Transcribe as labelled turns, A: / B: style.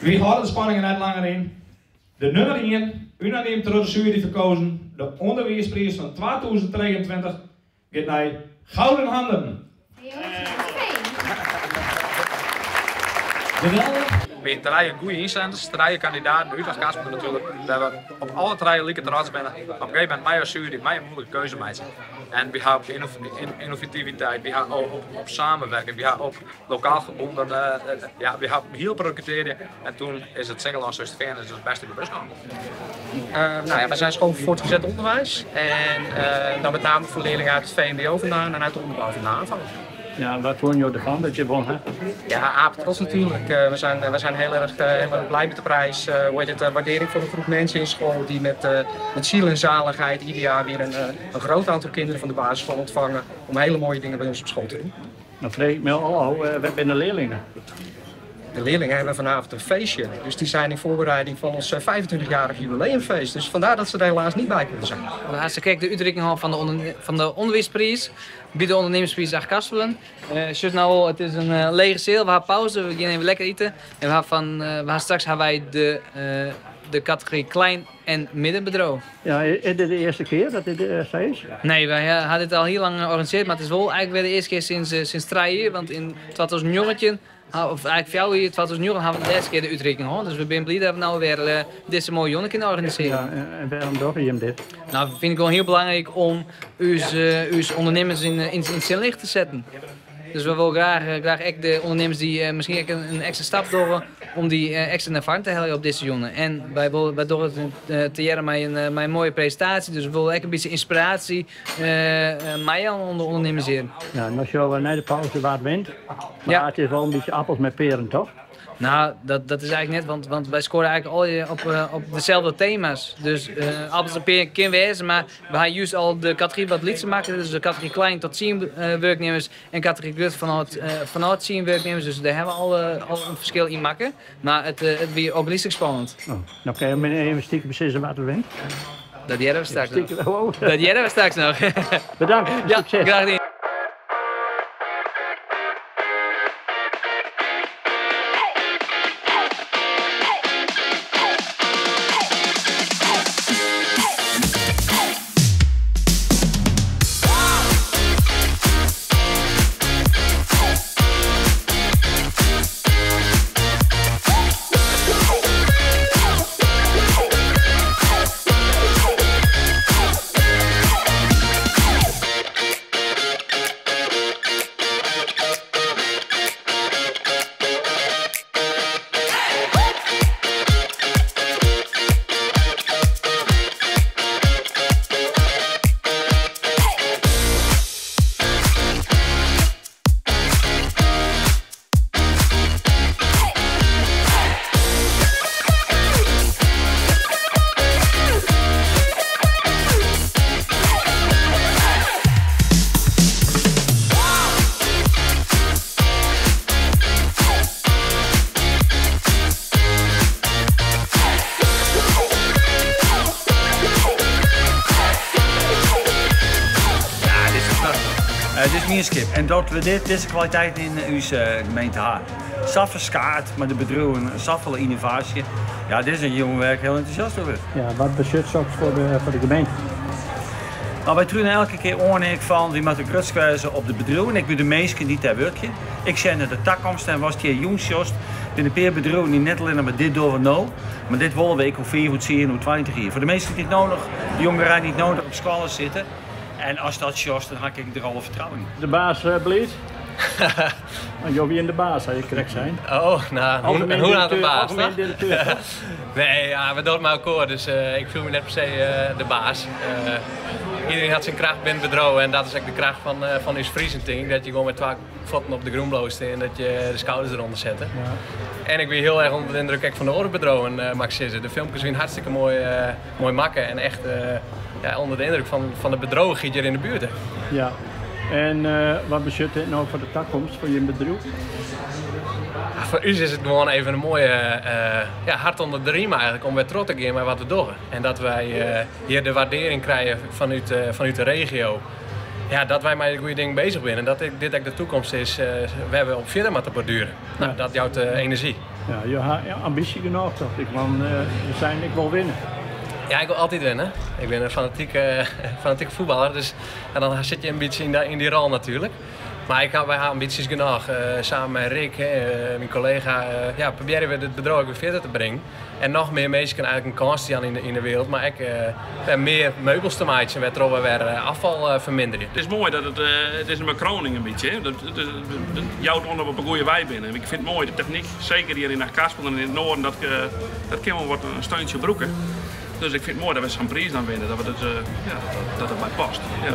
A: Wy hâlde de spanning der net langer yn. De nûmer ien, unanym troch de sjuery ferkozen, de ûnderwiispriis fan 2023 giet nei Gouden Handen.
B: Geweldich! By trije goede ynzenders, trije kandidaten út Achtkarspelen natuerlik, wêr't we op alle trije like trots binne. Op in gegeven momint mei as sjuery mei in moeilike keuze meitsje. En wy ha op ynnovativiteit, wy ha op samenwerking, wy ha op lokaal gebonden, ja, wy ha hiel protte kritearia en toen is it Singelland Surhústerfean is as bêste út de bus kommen.
C: Nou ja, wij zijn school voor voortgezet onderwijs en dan met name voor leerlingen uit het VMBO vandaan en uit de onderbouw van de HAVO.
D: Ja, wat fûnen jo derfan dat je wûn ha?
C: Ja, apetrots natuurlijk. We zijn heel erg blij met de prijs. Hoe heet het, waardering voor een groep mensen in school die met ziel en zaligheid ieder jaar weer een groot aantal kinderen van de basisschool ontvangen om hele mooie dingen bij ons op school te doen.
D: Dan freegje ik my al ôf, wêr binne de learlingen?
C: De leerlingen hebben vanavond een feestje. Dus die zijn in voorbereiding van ons 25-jarig jubileumfeest. Dus vandaar dat ze er helaas niet bij kunnen zijn.
E: We ha sakrekt de útrikking hân fan de ûnderwiispriis by de ûndernimmerspriis Achtkarspelen. Sjochst no al, it is in lege seal. We ha pauze, we gean even lekker iten. En we ha straks ha wy de kategory klein en middenbedriuw.
D: Ja, is dit de earste kear dat dit sa is?
E: Nee, wy ha dit al hiel lang organisearre, mar it is wol eigentlik wer de earste kear sûnt 3 jier. Want yn 2019, of eigentlik 4 jier, 2009 ha we de lêste kear de útrikking hân. Dus we binne bliid dat we no wer dizze moaie jûn kinne organisearje.
D: Ja, en wêrom dogge jim dit?
E: Nou, fyn ik wol hiel belangryk om ús ûndernimmers yn it sinlicht te setten. Dus we wolle graach ek de ûndernimmers dy't miskien ek in ekstra stap dogge, om dy ekstra nei foaren te heljen op dizze jûn. En wy dogge it tegearre mei in moaie presintaasje, dus we wolle ek in bytsje ynspiraasje meijaan oan de ûndernimmers hjir.
D: Ja, no sjogge we nei de pauze wa't wint. Mar it is wol in bytsje appels mei pearen, toch?
E: Nou, dat is eigentlik net, want wy skoare eigentlik allegear op deselde tema's. Dus appels en pearen kin wêze, mar we ha just al de kategory wat lytser makke. Dus de kategory klein tot 10 wurknimmers en kategory grut fanôf 10 wurknimmers. Dus dêr ha we al in ferskil yn makke. Mar it wie ook lytslik spannend.
D: Oh, no kinne je even stikem sizze wa't der wint?
E: Dat hearre we straks noch.
D: Stikem, oh.
E: Dat hearre we straks noch.
D: Bedankt,
E: Ja,
D: sukses.
E: graach dien.
F: Ja, dit is prachtich. Dit is mienskip. En dat we dit, dizze kwaliteit yn ús gemeente ha. Sa ferskaat mei de bedriuwen, safolle ynnovaasje. Ja, dit is in jûn wêr't ik hiel entûsjast oer wurd.
D: Ja, wat betsjut soks foar de gemeente?
F: Nou, wy trune elke kear oan ek fan wy moatte grutsk wêze op de bedriuwen, ek by de minsken dy't dêr wurkje. Ik sjen nei de takomst en watst hjir jûn sjochst, binne in pear bedriuwen dy't net allinnich mar dit dogge no, mar dit wolle we ek oer fiif, oer tsien, oer 20 jier. Foar de minsken dy't no noch, de jongerein dy't no noch op skoalle sitte. En ast dat sjochst, dan ha ik der alle fertrouwen yn.
D: De baas bliid? Want jo wiene de baas, ha ik krekt sein.
G: Oh, nou,
D: Algemien
G: hoe had de
D: direkteur,
G: baas,
D: algemien
G: toch?
D: direkteur, toch?
G: Nee, ja, we doen het met elkaar, dus ik voel me net per se de baas. Iedereen hat syn kracht binnen it bedriuw en dat is ek de kracht fan ús Friezen, tink ik. Dat je gewoan mei twa fuotten op de grûn bliuwe stean en dat je de skouders derûnder sette. En ik wie hiel erch ûnder de yndruk ek fan de oare bedriuwen, moat ik sizze. De filmkes wiene hartstikke moai makke en echt ja, ûnder de yndruk fan de bedriuwichheid hjir yn de buert.
D: Ja, en wat betsjut dit no foar de takomst foar jim bedriuw?
G: Ja, foar ús is it gewoan even in moaie ja, hart ûnder de riem eigentlik om wer troch te gean mei wat we dogge. En dat wy hjir de waardearring krije fanút de regio. Ja, dat wy mei de goede dingen bezig binne en dat dit ek de toekomst is wêr't we op fierder moatte borduere. Nou, dat jout enerzjy.
D: Ja, jo ha ambysje genôch tocht ik, want jo seinen ik wol winne.
G: Ja, ik wol altyd winne. Ik bin in fanatike, fanatike fuotballer, dus en dan sit je in bytsje yn dy rol natuerlik. Mar ik ha, wy ha ambysjes genôch. Samen mei Rick, myn kollega, ja, probearje we dit bedriuw ek wer fierder te bringen. En noch mear minsken eigentlik in kâns te jaan yn de wereld, mar ek wer mear meubels te meitsjen wêrtroch we wer ôffal ferminderje.
H: It is moai dat it, it is in bekroning in bytsje. Hè. Dat, dat, dat jout oan dat we op 'e goede wei binne. Ik fyn it moai, de technyk, seker hjir yn Achtkarspelen en yn it noarden, dat, dat kin wol wat in steuntsje brûke. Dus ik fyn it moai dat we sa'n priis dan winne, dat we dat, ja, dat dat derby past. Ja.